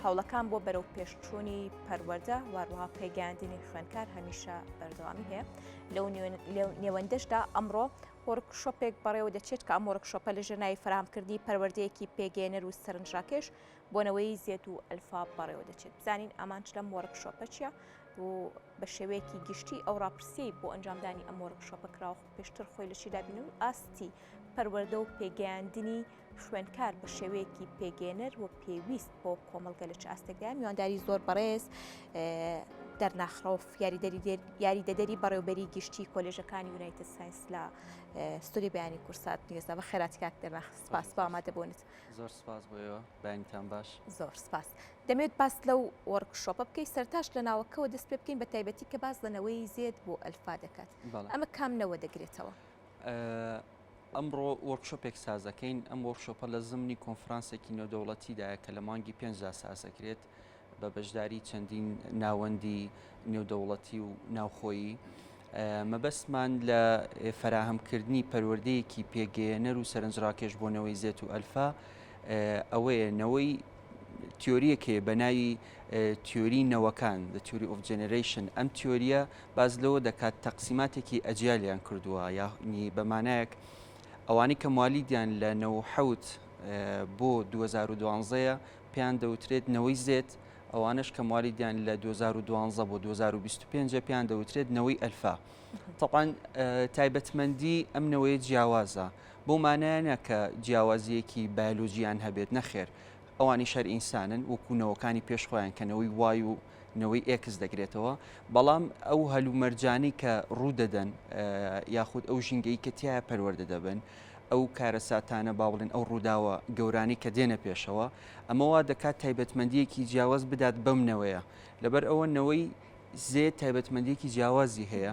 هەوڵەکان بۆ بەرەوپێشچوونی پەروەردە و هەروەها پێگەیاندنی خوێندکار هەمیشە بەردەوامی هەیە. لەو نێوەندەشدا ئەمڕۆ وۆرکشۆپێک بەڕێوە دەچێت کە ئەم وۆرکشۆپە لە ژێر ناوی فەراهەمکردنی پەروەردەیەکی پێگەیەنەر و سەرنجڕاکێش بۆ نەوەی زێد و ئەلفا بەڕێوە دەچێت. بزانین ئامانج لەم وۆرکشۆپە چییە و بە شێوەیەکی گشتی ئەو ڕاپرسیەی بۆ ئەنجامدانی ئەم وۆرکشۆپە کراوە پێشتر خۆی لە چیدا بینی و ئاستی پەروەردە و پێگەیاندنی خوێندکار بە شێوەیەکی پێگەیەنەر و پێویست بۆ کۆمەڵگە لە چ ئاستێکدایە. میوانداری زۆر بەڕێز دەرناخ ڕەوف یاریدەدەری بەڕێوبەری گشتی کۆلێژەکانی یونایتد ساینس لە ستۆدیۆی بەیانی کورسات نیوزدا. بە خێراتی کاک دەرناخ، سپاس بۆ ئامادەبوونت. زۆر سپاس بۆ ئێوە، بەیانیتان باش. زۆر سپاس. دەمەوێت باس لەو وۆرکشۆپە بکەیت، سەرتاش لە ناوەکەوە دەست پێ بکەین، بە تایبەتی کە باس لە نەوەی زێد بۆ ئەلفا دەکات. ئەمە کام نەوە دەگرێتەوە؟ ئەمڕۆ وۆرکشۆپێک سازەکەین، ئەم وۆرکشۆپە لە زمنی کۆنفرانسێکی نێودەوڵەتیدایە کە لە مانگی پێنجدا سازەکرێت بە بەشداری چەندین ناوەندی نێودەوڵەتی و ناوخۆیی. مەبەستمان لە فەراهەمکردنی پەروەردەیەکی پێگەیەنەر و سەرنجڕاکێش بۆ نەوەی زێت و ئەلفا ئەوەیە نەوەی تیۆریەک هەیە بە ناوی تیۆری نەوەکان، The Theory of Generation، ئەم تیۆریە باس لەوە دەکات تەقسیماتێکی ئەجیالیان کردووە یانی بە مانایەک ئەوانەی کە موالیدیان لە 97 بۆ 2012 پێیان دەوترێت نەوەی زێت، ئەوانەش کە موالیدیان لە 2012 بۆ 2025 پێیان دەوترێت نەوەی ئەلفا. تەبعەن تایبەتمەندی ئەم نەوەیە جیاوازە بەو مانایە نا کە جیاوازییەکی بایۆلۆجییان هەبێت، نەخێر ئەوانیش هەر ئینسانن وەکو نەوەکانی پێش خۆیان کە نەوەی وای و نەوەی ئێکس دەگرێتەوە، بەڵام ئەو هەلومەرجانەی کە ڕوو دەدەن یاخود ئەو ژینگەی کە تیایا پەروەردە دەبن، ئەو کارەساتانە با بڵێن ئەو ڕووداوە گەورانەی کە دێنە پێشەوە، ئەمە وا دەکات تایبەتمەندییەکی جیاواز بدات بەم نەوەیە، لەبەر ئەوە نەوەی زێ تایبەتمەندییەکی جیاوازی هەیە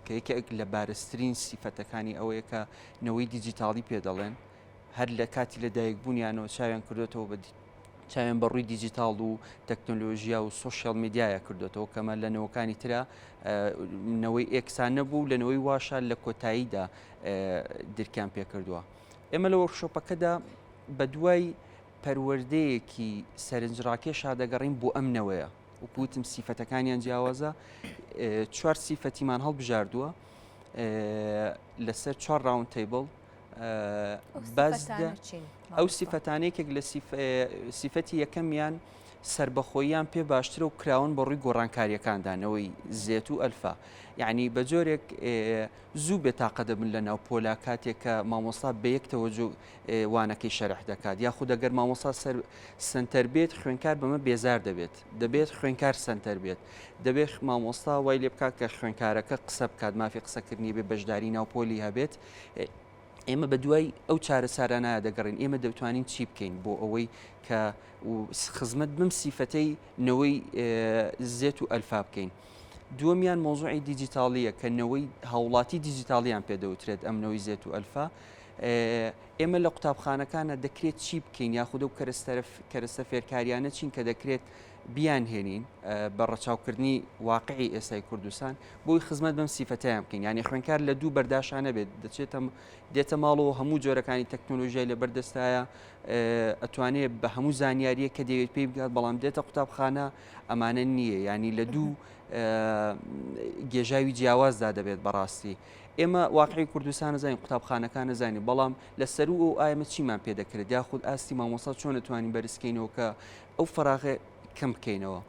کە یەکێک لە بارزترین سیفەتەکانی ئەوەیە کە نەوەی دیجیتاڵی پێ دەڵێن، هەر لە کاتی لەدایکبوونیانەوە چاویان کردۆتەوە بە چاویان بە ڕووی دیجیتاڵ و تەکنۆلۆژیا و سۆشیال میدیایە کردوێتەوە کەمە لە نەوەکانی ترە نەوەی ئێکسان نەبوو لە نەوەی واشە لە کۆتاییدا درکیان پێکردووە. ئێمە لە وۆرکشۆپەکەدا بە دوای پەروەردەیەکی سەرنجڕاکێشا دەگەڕین بۆ ئەم نەوەیە وەکو وتم سیفەتەکانیان جیاوازە چوار سیفەتیمان هەڵبژاردووە لەسەر چوار round table ئەو سیفەتانە یەکێک لە سیفەتی یەکەمیان سربەخۆیان پێ باشترە و کراون بە ڕووی گۆڕانکاریەکاندا نەوەی زێت و ئەلفا یعنی بە جۆرێک زوو بێتاقە دەبن لە ناو پۆلا کاتێک کە مامۆستا بە یەک تەوەجو وانەکەی شەرح دەکات یاخود ئەگەر مامۆستا سەر سنتەر بێت خوێنکار بەمە بێزار دەبێت دەبێت خوێنکار سنتەر بێت دەبێت مامۆستا وای لێ بکات کە خوێنکارەکە قسە بکات مافی قسەکردنی بێ بەشداری ناو پۆلی هەبێت ئێمە بە دوای ئەو چارەسارانە دەگەڕین ئێمە دەتوانین چی بکەین بۆ ئەوەی کە خزمەت بم سیفەتەی نەوەی زێت و ئەلفا بکەین. دووەمیان مەوزوعی دیجیتاڵییە کە نەوەی هاوڵاتی دیجیتاڵیان پێ دەوترێت ئەم نەوەی زێت و ئەلفا. ئێمە لە قوتابخانەکانە دەکرێت چی بکەین یاخود ئەو کەرەستە فێرکاریانە چین کە دەکرێت بیانهێنین بە ڕەچاوکردنی واقعی ئێستای کوردستان بۆی خزمەت بەم سیفەتەیان بکەین یعنی خوێنکار لە دوو بەرداشانە بێت دەچێتە دێتە ماڵەوە هەموو جۆرەکانی تەکنۆلۆژیای لە بەردەستایە ئەتوانێت بە هەموو زانیاریە کە دەوێت پێی بگات بەڵام دێتە قوتابخانە ئەمانە نییە ینی لە دوو گێژاوی جیاوازدا دەبێت بەڕاستی ئێمە واقعی کوردستان نەزانین قوتابخانەکان نەزانین بەڵام لە سەرو ئەو ئایمە چیمان پێ دەکرێت یاخود ئاستی مامۆستا چۆن نتوانین بەرزکەینەوە کە ئەو فەراغێ کەم بکەینەوە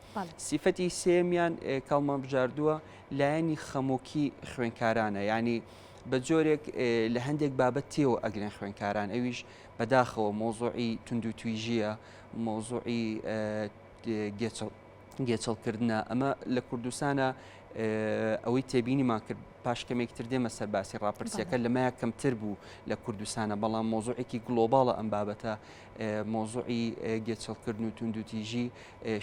سیفەتی سێمیان کاڵمان بژاردووە لایەنی خەمۆکی خوێنکارانە ینی بە جۆرێک لە هەندێک بابەت تێوە ئەگرن خوێنکاران ئەویش بەداخەوە مۆزۆعی توندوتویژیە مۆزۆعی گێچەڵ گێچەڵکردنە ئەمە لە کوردستانە ئەوەی تێبینیمان کرد پاش کەمێک تر دێمە سەر باسی ڕاپرسیەکە لەمەیە کەمتر بوو لە کوردستانە بەڵام مۆزوعێکی global ە ئەم بابەتە مۆزوعی گێچەڵکردن و توندوتیژی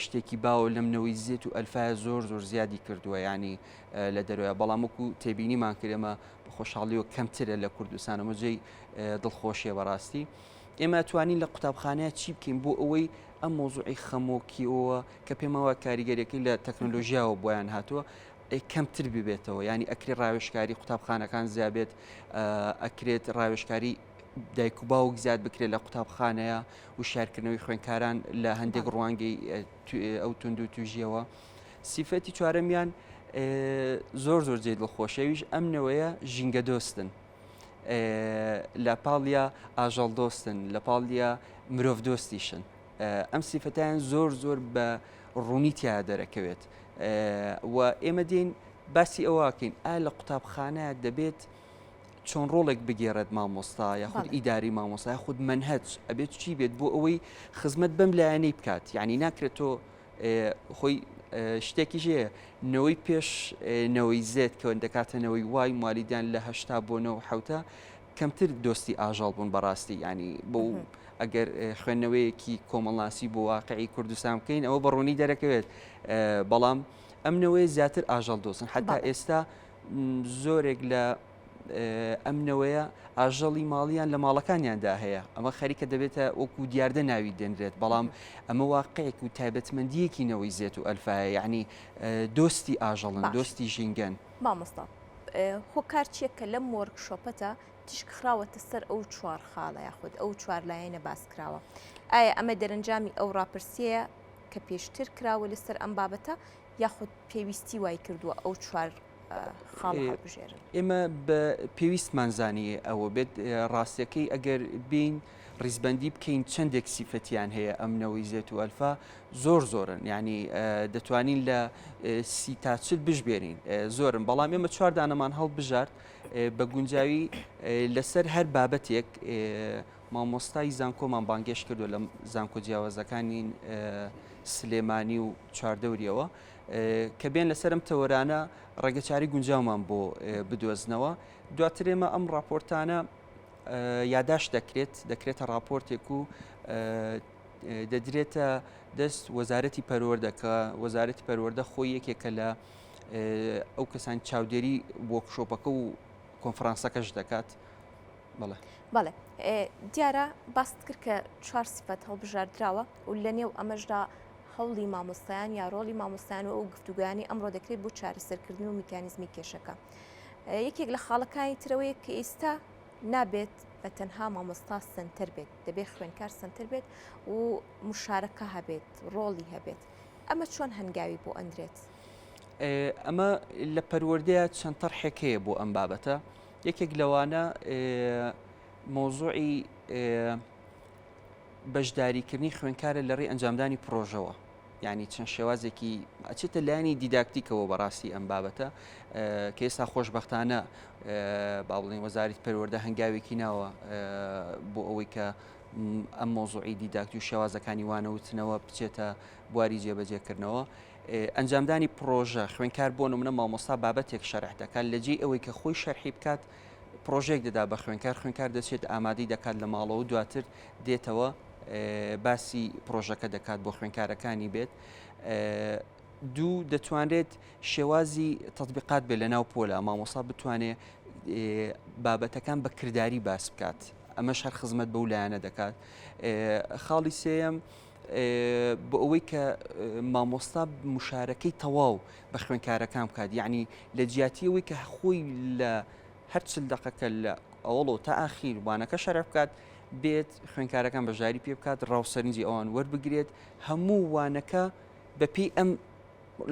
شتێکی باوە لەم نەوەی زێت و ئەلفایە زۆر زۆر زیادی کردووە ینی لە دەروە بەڵام وەکو تێبینیمان کرد ئێمە خۆشحاڵیەوە کەمترە لە کوردستانە مەجێی دڵخۆشیە بەڕاستی. ئێمە توانین لە قوتابخانەیە چی بکەین بۆ ئەوەی ئەم مۆزوعی خەمۆکیەوە کە پێمان وایە کاریگەریەکەی لە تەکنۆلۆژیاوە بۆیان هاتووە کەمتر ببێتەوە ینی ئەکرێ ڕاوێژکاری قوتابخانەکان زیابێت ئەکرێت ڕاوێژکاری دایک و باوک زیاد بکرێت لە قوتابخانەیە وشارکردنەوەی خوێنکاران لە هەندێک ڕوانگەی ئەو توند و توژیەوە سیفەتی چوارەمیان زۆر زۆر جێ دڵخۆشەویش ئەم نەوەیە ژینگە دۆستن لە پاڵیا ئاژەڵ دۆستن لە پاڵیا مرۆڤ دۆستیشن ئەم سیفەتیان زۆر زۆر بە ڕوونی تیا دەرەکەوێت و ئێمە دین باسی ئەوەکەین ئا لە قوتابخانە دەبێت چۆن ڕۆڵێک بگێڕێت مامۆستا یاخود ئیداری مامۆستا یاخود مەنهەج ئەبێت چی بێت بۆ ئەوەی خزمەت بەم لایەنەی بکات یعنی ناکرێت تۆ خۆی شتێکیش هەیە نەوەی پێش نەوەی زێت کە دەکاتە نەوەی وای موالیدیان لە هەشتا بۆ نەوە حوتە کەمتر دۆستی ئاژەڵ بوون بەڕاستی ینی بۆ ئەگەر خوێندنەوەیەکی کۆمەڵناسی بۆ واقعی کوردستان بکەین ئەوە بەڕوونی دەرەکەوێت بەڵام ئەم نەوەیە زیاتر ئاژەڵ دۆستن حتا ئێستا زۆرێک لە ئەم نەوەیە ئاژەڵی ماڵیان لە ماڵەکانیاندا هەیە ئەمە خەریکە دەبێتە وەکو دیاردە ناوی دێنرێت بەڵام ئەمە واقعێک و تایبەتمەندیەکی نەوەی زێت و ئەلفایە یعنی دۆستی ئاژەڵن دۆستی ژینگەن. مامۆستا هۆکار چیە کە لەم workshop ەتا تیشک خراوەتە سەر ئەو چوار خاڵە یاخود ئەو چوار لایەنە باس کراوە ئایا ئەمە دەرەنجامی ئەو ڕاپرسیەیە کە پێشتر کراوە لەسەر ئەم بابەتە یاخود پێویستی وای کردووە ئەو چوار خاڵە هەڵبژێرن؟ ئێمە بە پێویستمان زانی ئەوە بێت ڕاستیەکەی ئەگەر بین ڕیزبندی بکەین چەندێک سیفەتیان هەیە ئەم نەوەی زێت و ئەلفا زۆر زۆرن ینی دەتوانین لە سی تا چل بژبێنین زۆرن بەڵام ئێمە چواردانەمان هەڵبژارد بە گونجاوی لەسەر هەر بابەتێک مامۆستای زانکۆمان بانگێشت کردووە لە زانکۆ جیاوازەکانی سلێمانی و چواردەوریەوە کە بێن لەسەر ئەم تەوەرانە ڕێگەچاری گونجاومان بۆ بدۆزنەوە دواتر ئێمە ئەم راپۆرتانە یاداشت دەکرێت دەکرێتە راپۆرتێک و دەدرێتە دەست وەزارەتی پەروەردە کە وەزارەتی پەروەردە خۆی یەکێکە لە ئەو کەسان چاودێری workshop ەکە و کۆنفرانسەکەش دەکات بەڵێ. بەڵێ دیارە باست کرد کە چوار سیفەت هەڵبژاردراوە و لە نێو ئەمەشدا هەوڵی مامۆستایان یا ڕۆڵی مامۆستایان و ئەو گفتوگۆیانی ئەمڕۆ دەکرێت بۆ چارەسەرکردن و میکانیزمی کێشەکە. یەکێک لە خاڵەکانی ترەوەیە کە ئێستا نابێت بە تەنها مامۆستا سنتەر بێت دەبێت خوێنکار سنتەر بێت و مشارەکە هەبێت ڕۆڵی هەبێت ئەمە چۆن هەنگاوی بۆ ئەندرێت؟ ئەمە لە پەروەردەیە چەند تەرحێک هەیە بۆ ئەم بابەتە یەکێک لەوانە مەوزوعی بەشداریکردنی خوێنکارە لە ڕێی ئەنجامدانی پرۆژەوە یعنی چەند شێوازێکی ئەچێتە لایەنی دیداکتیکەوە بەڕاستی ئەم بابەتە کە ئێستا خۆشببختانە با بڵێن وەزارەتی پەروەردە هەنگاوێکی ناوە بۆ ئەوەی کە ئەم مۆزوعی دیداکتی و شێوازەکانی وانەوتنەوە بچێتە بواری جێبەجێکردنەوە. ئەنجامدانی پڕۆژە، خوێندکار بۆ نمونە مامۆستا بابەتێک شەرح دەکات لە جێی ئەوەی کە خۆی شەرحی بکات پڕۆژەیەک دەدا بە خوێندکار خوێندکار دەچێت ئامادەی دەکات لە ماڵەوە دواتر دێتەوە باسی پڕۆژەکە دەکات بۆ خوێندکارەکانی بێت دوو دەتوانرێت شێوازی تطبیقات بێت لە ناو پۆلە مامۆسا بتوانێت بابەتەکان بە کردداری باس بکات ئەمەش هەر خزمەت بەو لایەنە دەکات خاڵی سێیەم بۆ ئەوەی کە مامۆستا مشارەکەی تەواو بە خوێنکارەکان بکات یعنی لە جیاتی ئەوەی کە خۆی لە هەر چل دقەکە لە ئەوڵۆ تا ئاخیر وانەکە شەرح بکات بێت خوێنکارەکان بەشداری پێ بکات ڕاو سەرنجی ئەوان وەربگرێت هەموو وانەکە بەپی ئەم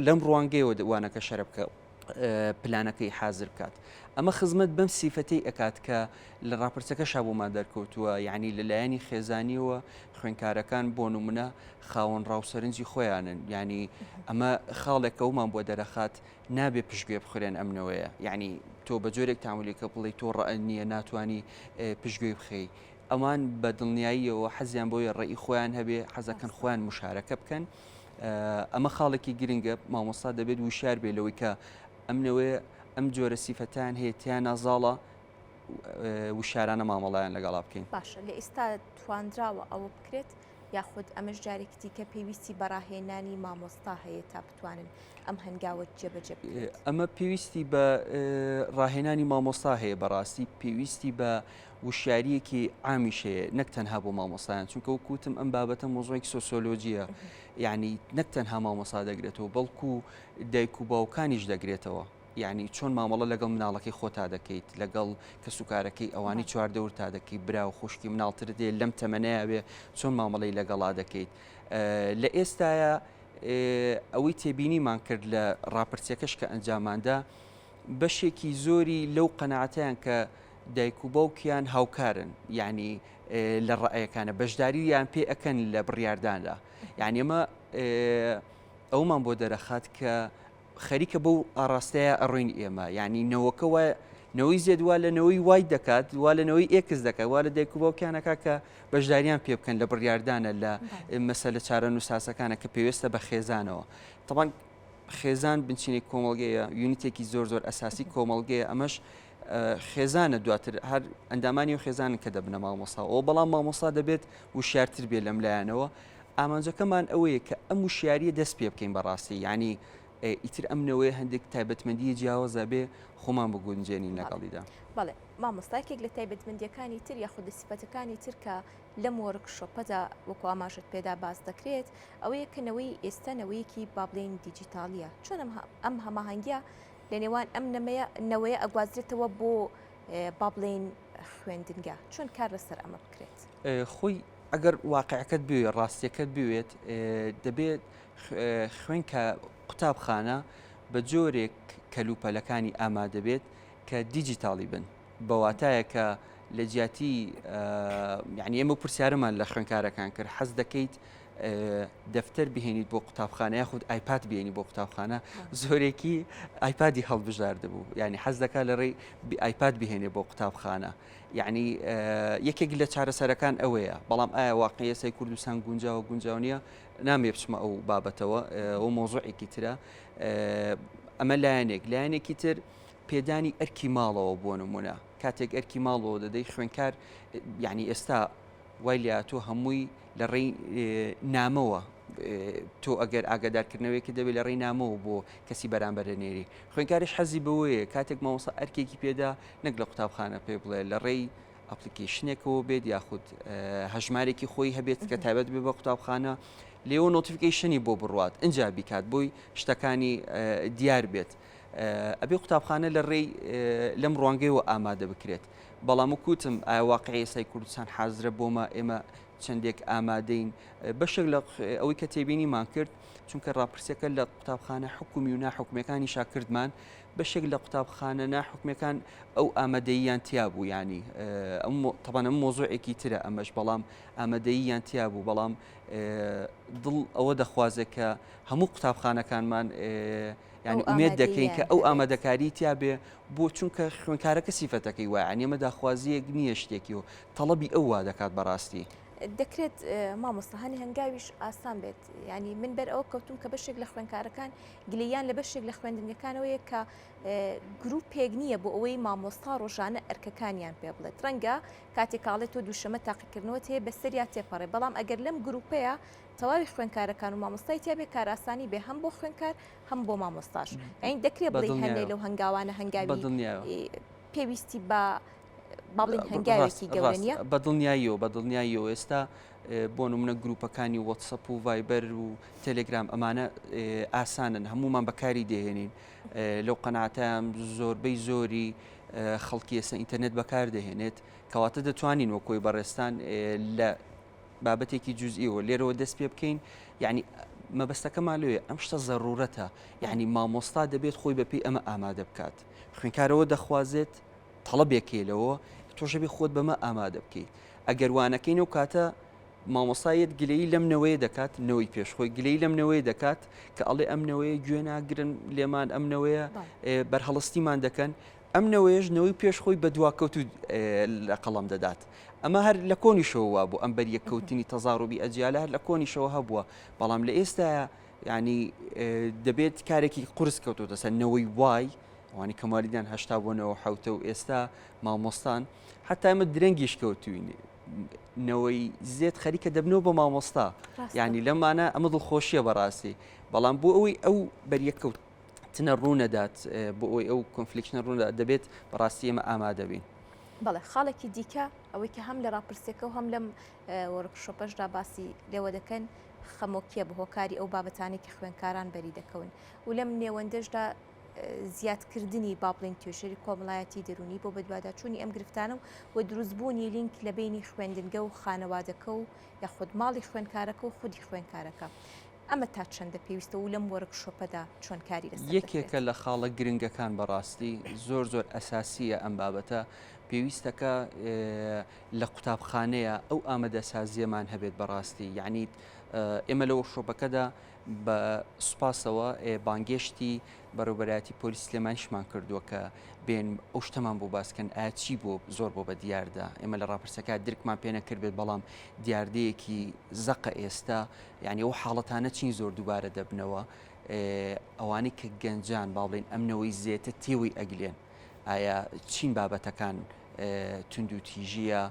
لەم ڕوانگەیەوە وانەکە شەرە بکە پلانەکەی حازر بکات ئەمە خزمەت بەم سیفەتەی ئەکات کە لە ڕاپرسەکەشا بۆمان دەرکەوتووە یعنی لە لایەنی خێزانیەوە خوێنکارەکان بۆ نمونە خاوەن ڕاو سەرنجی خۆیانن یعنی ئەمە خاڵێکەومان بۆ دەرەخات نابێ پشتگوێ بخرێن ئەمنەوەیە یعنی تۆ بە جۆرێک تامولیکە بڵێ تۆ ڕە نییە ناتوانانی پشتگوێ بخەی ئەوان بە دڵنیاییەوە حەزیان بۆیە ڕێی خۆیان هەبێ حەزەکەن خۆیان مشارەکە بکەن ئەمە خاڵێکی گرنگە مامۆستا دەبێت وشار بێ لەوەی کە ئەم نەوەیە ئەم جۆرە سیفەتان هەیە تیانا زاڵە وشارانە مامەڵیان لەگەڵا بکەین. باشە لە ئێستا توانراوە ئەوە بکرێت یاخود ئەمەش جارێکی دیکە پێویستی بە ڕاهێنانی مامۆستا هەیە تا بتوانن ئەم هەنگاوە جێبەجێ بکرێت؟ ئەمە پێویستی بە ڕاهێنانی مامۆستا هەیە بەڕاستی پێویستی بە وشیارییەکی عامیش هەیە نەک تەنها بۆ مامۆستایان چونکە وەکو وتم ئەم بابەتە مۆزوعێکی سۆسیۆلۆجییە یعنی نەک تەنها مامۆستا دەگرێتەوە بەڵکو دایک و باوکانیش دەگرێتەوە. یعنی چۆن مامەڵە لەگەڵ مناڵەکەی خۆتا دەکەیت لەگەڵ کەسوکارەکەی ئەوانی چواردەورتا دەکەی برا و خوشکی مناڵتر دێ لەم تەمەنەیە بێ چۆن مامەڵەی لەگەڵا دەکەیت لە ئێستاە ئەوەی تێبینیمان کرد لە ڕاپرسیەکەش کە ئەنجاماندا بەشێکی زۆری لەو قەناعەتەیان کە دایک و باوکیان هاوکارن یعنی لە ڕەئەکانە بەشدارییان پێ ئەکەن لە بڕیارداندا یعنی ئەمە ئەومان بۆ دەرەخات کە خەریکە بەو ئاڕاستەیە ئەڕۆین ئێمە یعنی نەوەکە وایە نەوەی زێد وا لە نەوەی وای دەکات وا لە نەوەی ئێکس دەکات وا لە دایک و باوکیانەکە کە بەشداریان پێ بکەن لە بڕیاردانە لە مەسەلە چارەنووساسەکانە کە پێویستە بە خێزانەوە تەبان خێزان بنچینەی کۆمەڵگەیە یونیتێکی زۆر زۆر ئەساسی کۆمەڵگەیە ئەمەش خێزانە دواتر هەر ئەندامانی و خێزانن کە دەبنە مامۆسا ئەو بەڵام مامۆسا دەبێت وشیارتر بێ لەم لایەنەوە ئامانجەکەمان ئەوەیە کە ئەم وشیاریە دەست پێ بکەین بەڕاستی یعنی ئیتر ئەم نەوەیە هەندێک تایبەتمەندی جیاوازە بێ خۆمان بگونجێنین لەگەڵیدا. بەڵێ مامۆستا یەکێک لە تایبەتمەندیەکانی تر یاخود لە سیفەتەکانی تر کە لەم وۆرکشۆپەدا وەکو ئاماژەت پێدا باس دەکرێت ئەوەیە کە نەوەی ئێستا نەوەیەکی با بڵێین دیجیتاڵیە چۆن ئەم هەماهەنگیە لە نێوان ئەم نەمەیە نەوەیە ئەگوازرێتەوە بۆ با بڵێین خوێندنگە چۆن کار لەسەر ئەمە بکرێت؟ خۆی ئەگەر واقعەکەت بوێ ڕاستیەکەت بوێت دەبێت خوێنکە قوتابخانە بە جۆرێک کەلوپەلەکانی ئامادەبێت کە دیجیتاڵی بن بە واتایە کە لە جیاتی یعنی ئێمە پرسیارەمان لە خوێنکارەکان کرد حەز دەکەیت دەفتەر بهێنیت بۆ قوتابخانە یاخود ئایپاد بێنی بۆ قوتابخانە زۆرێکی ئایپادی هەڵبژاردە بوو یعنی حەز دەکات لە ڕێی ئایپاد بهێنێ بۆ قوتابخانە یعنی یەکێک لە چارەسەرەکان ئەوەیە بەڵام ئایا واقعی ئێستای کوردستان گونجاوە گونجاو نییە نامێ بچمە ئەو بابەتەوە ئەو مۆزوعێکی ترە ئەمە لایەنێک لایەنێکی تر پێدانی ئەرکی ماڵەوە بۆ نمونە کاتێک ئەرکی ماڵەوە دەدەی خوێنکار یعنی ئێستا وای لاتۆ هەمووی لە ڕێی نامەوە تۆ ئەگەر ئاگادارکردنەوەیەکی دەبێت لە ڕێی نامەوە بۆ کەسی بەرامبەر دەنێری خوێنکاریش حەزی بەوەیە کاتێک مامۆستا ئەرکێکی پێدا نەک لە قوتابخانە پێ بڵێ لە ڕێی application ێکەوە بێت یاخود هەژمارێکی خۆی هەبێت کە تایبەت بێ بە قوتابخانە لێوە notification ی بۆ بڕوات ئینجا بیکات بۆی شتەکانی دیار بێت ئەبێ قوتابخانە لە ڕێی لەم ڕوانگەیەوە ئامادە بکرێت بەڵام وکوتم ئایا واقعی ئێستای کوردستان حازرە بۆمە ئێمە چەندێک ئامادەین بەشێک لە ئەوەی کە تێبینیمان کرد چونکە ڕاپرسیەکە لە قوتابخانە حکومی و ناحکومیەکانی شاکردمان بەشێک لە قوتابخانە ناحکومیەکان ئەو ئامادەییان تیا بوو یانی ئەم تەبعەن ئەم مۆزوعێکی ترە ئەمەش بەڵام ئامادەییان تیا بوو بەڵام دڵ ئەوە دەخوازێت کە هەموو قوتابخانەکانمان ینی ئومێد دەکەین کە ئەو ئامادەکاری تیا بێ بۆ چونکە خوێنکارەکە سیفەتەکەی وایە ئەمە داخوازیەک نییە شتێکی و تەڵەبی ئەو وا دەکات بەڕاستی. دەکرێت مامۆستا هەنێ هەنگاویش ئاسان بێت ینی من بەر ئەوە کەوتوم کە بەشێک لە خوێنکارەکان گلەییان لە بەشێک لە خوێندنگەکانەوەیە کە گروپێک نییە بۆ ئەوەی مامۆستا ڕۆژانە ئەرکەکانیان پێ بڵێت ڕەنگە کاتێک کاڵێ تۆ دووشەمە تاقیکردنەوەت هەیە بەسەریا تێپەڕێ بەڵام ئەگەر لەم گروپەیە تەواوی خوێندکارەکان و مامۆستای تیا بێ کارئاسانی بێ هەم بۆ خوێندکار هەم بۆ مامۆستاش یانی دەکرێ بڵێ هەندێک لەو هەنگاوانە هەنگاوی پێویستی بە با بڵێین هەنگاوێکی گەورە نییە؟ بە دڵنیاییەوە بە دڵنیاییەوە ئێستا بۆ نمونە گروپەکانی وەتسەپ و ڤایبەر و تەلەگرام ئەمانە ئاسانن هەمومان بەکاری دەهێنین لەو قەناتیان زۆربەی زۆری خەڵکی ئێستا ئینتەرنێت بەکار دەهێنێت کەواتە دەتوانین وەکۆی بەڕێستان لە بابەتێکی جزئیەوە لێرەوە دەست پێ بکەین یعنی مەبەستەکەمان لێ ئەم شتە زەرورەتە یعنی مامۆستا دەبێت خۆی بەپی ئەمە ئامادە بکات خوێنکارەوە دەخوازێت تەڵەبێک هەیە لەوە تۆش ئەبێ خۆت بەمە ئامادە بکەیت ئەگەر وانەکەین ئەو کاتە مامۆستا یەت گلەیی لەم نەوەیە دەکات نەوەی پێش خۆی گلەیی لەم نەوەیە دەکات کە ئەڵێ ئەم نەوەیە گوێ ناگرن لێمان ئەم نەوەیە بەرهەڵستیمان دەکەن ئەم نەوەیەش نەوەی پێش خۆی بە دواکەوت و لە قەڵەم دەدات ئەمە هەر لە کۆنیشەوە وابوو ئەم بەریەککەوتنی تەزاڕوبی ئەجیالە هەر لە کۆنیشەوە هەبووە بەڵام لە ئێستا ینی دەبێت کارێکی قورس کەوتۆتە سەر نەوەی وای ئەوانی کە موالیدیان 80 بۆ 97 و ئێستا مامۆستان حتا ئێمە درەنگیش کەوتوین نەوەی زێت خەریکە دەبنەوە بە مامۆستا ینی لەمانە ئەمە دڵخۆشیە بەڕاستی بەڵام بۆ ئەوەی ئەو بەریەکەوت تنە ڕوونەدات بۆ ئەوی ئەو conflict ە ڕوونەدات دەبێت بەڕاستی ئێمە ئامادەبین. بەڵێ خاڵێکی دیکە ئەوەی کە هەم لە ڕاپرسیەکە و هەم لەم workshop ەشدا باسی لێوە دەکەن خەمۆکیە بە هۆکاری ئەو بابەتانەی کە خوێندکاران بەری دەکەون و لەم نێوەندەشدا. زیادکردنی با بڵێین توێژەری کۆمەڵایەتی دەروونی بۆ بەدواداچوونی ئەم گرفتانە و و دروستبوونی لینک لە بەینی خوێندنگە و خانەوادەکە و یاخود ماڵی خوێندکارەکە و خودی خوێندکارەکە ئەمە تا چەندە پێویستە و لەم workshop ەدا چۆن کاری لەسەر دەکرێت؟ یەکێکە لە خاڵە گرنگەکان بەڕاستی زۆر زۆر ئەساسیە ئەم بابەتە پێویستەکە لە قوتابخانەیە ئەو ئامادەسازیەمان هەبێت بەڕاستی یعنی ئێمە لە workshop ەکەدا بە سوپاسەوە بانگێشتی بەڕێوبەرایەتی پۆلیس سلێمانیشمان کردووە کە بێن ئەو شتەمان بۆ باسکەن ئایا چی بۆ زۆر بۆ بە دیاردە ئێمە لە ڕاپرسەکە درکمان پێ نەکردبێت بەڵام دیاردەیەکی زەقە ئێستا یعنی ئەو حاڵەتانە چین زۆر دووبارە دەبنەوە ئەوانەی کە گەنجان با بڵێن ئەمنەوەی زێتە تێوەی ئەگلێن ئایا چین بابەتەکان توندوتیژیە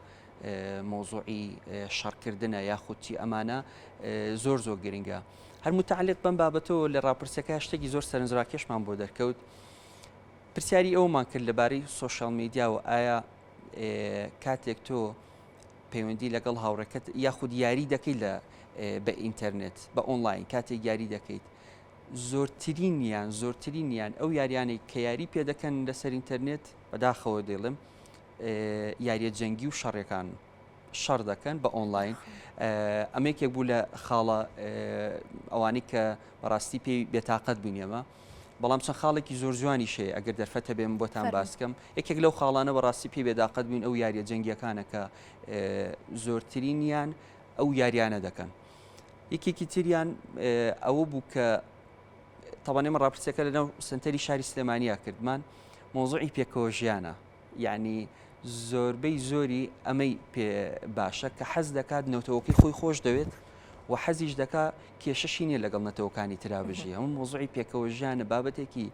مەوزوعی شەڕکردنە یاخود چی ئەمانە زۆر زۆر گرنگە هەر متعلق بەم بابەتەوە لە ڕاپرسەکە شتێکی زۆر سەرنجڕاکێشمان بۆ دەرکەوت پرسیاری ئەومان کرد لەبارەی social media و ئایا کاتێک تۆ پەیوەندی لەگەڵ هاوڕێکەت یاخود یاری دەکەیت لە بە ئینتەرنێت بە ئۆنلاین کاتێک یاری دەکەیت زۆرترینیان زۆرترینیان ئەو یاریانەی کە یاری پێ دەکەن لەسەر ئینتەرنێت بەداخەوە دەڵێم یاریە جەنگی و شەڕەکان شەڕ دەکەن بە ئۆنلاین ئەمە یەکێک بوو لە خاڵە ئەوانەی کە بەڕاستی پێی بێتاقەت بووین ئێمە بەڵام چەند خاڵێکی زۆر جوانیش هەیە ئەگەر دەرفەتە بێم بۆتان باسکەم یەکێک لەو خاڵانە بەڕاستی پێی بێداقەت بووین ئەو یاریە جەنگیەکانە کە زۆرترینیان ئەو یاریانە دەکەن یەکێکی تریان ئەوە بوو کە تەبعەن ئێمە ڕاپرسیەکە لەناو سنتەری شاری سلێمانیا کردمان مۆزوعی پێکەوە ژیانە یعنی زۆربەی زۆری ئەمەی پێ باشە کە حەز دەکات نەتەوەکەی خۆی خۆش دەوێت و حەزیش دەکا کێشەشی نییە لەگەڵ نەتەوەکانی ترا بژی هەموو مۆزوعی پێکەوە ژیانە بابەتێکی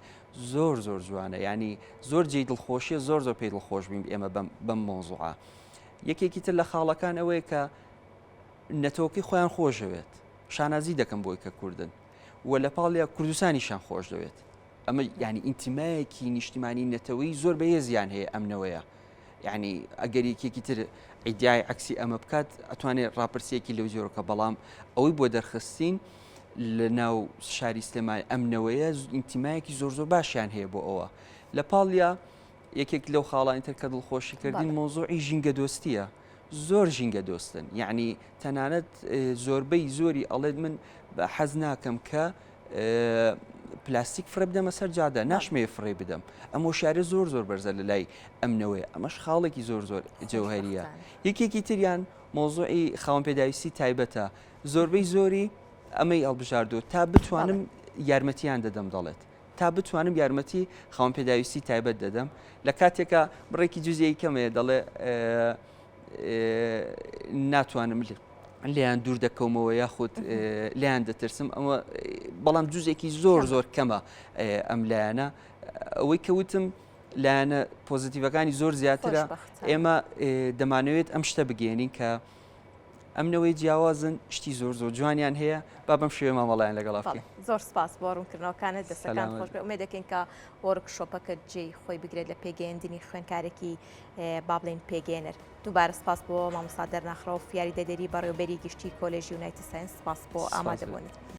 زۆر زۆر جوانە ینی زۆر جێی دڵخۆشیە زۆر زۆر پێی دڵخۆش بین ئێمە بەم مۆزوعە یەکێکی تر لە خاڵەکان ئەوەیە کە نەتەوەکەی خۆیان خۆشەوێت شانازی دەکەم بۆی کە کوردن و لە پاڵیا کوردستانیشان خۆش دەوێت ئەمە یعنی ئینتیمایەکی نیشتیمانی نەتەوەی زۆر بەهێزیان هەیە ئەم نەوەیە یعنی ئەگەر یەکێکی تر ئیدیای عکسی ئەمە بکات ئەتوانێت ڕاپرسیەکی لەو جۆرەکە بەڵام ئەوەی بۆ دەرخستین لە ناو شاری سلێمانی ئەم نەوەیە ئینتیمایەکی زۆر زۆر باشیان هەیە بۆ ئەوە لە پاڵیا یەکێک لەو خاڵانی تر کە دڵخۆشی کردین مۆزوعی ژینگە دۆستیە زۆر ژینگە دۆستن یعنی تەنانەت زۆربەی زۆری ئەڵێت من حەز ناکەم کە پلاستیک فڕێ بدەمە سەر جادە ناشمەیە فڕێ بدەم ئەم هۆشیارە زۆر زۆر بەرزە لە لای ئەمنەوەی ئەمەش خاڵێکی زۆر زۆر جەوهریە یەکێکی تریان مۆزوعی خاوەن پێداویستی تایبەتە زۆربەی زۆری ئەمەی هەڵبژاردو تا بتوانم یارمەتیان دەدەم دەڵێت تا بتوانم یارمەتی خاوەن پێداویستی تایبەت دەدەم لە کاتێکا بڕێکی جزئی کەمەیە دەڵێ ناتوانم لێیان دوور دەکەومەوە یاخود لێیان دەترسم ئەمە بەڵام جزێکی زۆر زۆر کەمە ئەم لایەنە ئەوەی کەوتم لایەنە positive ەکانی زۆر زیاترە ئێمە دەمانەوێت ئەم شتە بگەێنین کە ئەم نەوەی جیاوازن شتی زۆر زۆر جوانیان هەیە با بەم شێوە مامەڵیان لەگەڵ بکەین. زۆر سپاس بۆ ڕوونکردنەوەکانت دەستەکان خۆش بێ ئومێد دەکەین کە workshop ەکە جێی خۆی بگرێت لە پێگەیەندنی خوێندکارێکی با بڵێین پێگەیەنەر دووبارە سپاس بۆ مامۆستا دەرناخڕەوف یاریدەدەری بەڕێوبەری گشتی کۆلێژی یونایتد ساینس سپاس بۆ ئامادەبوونت.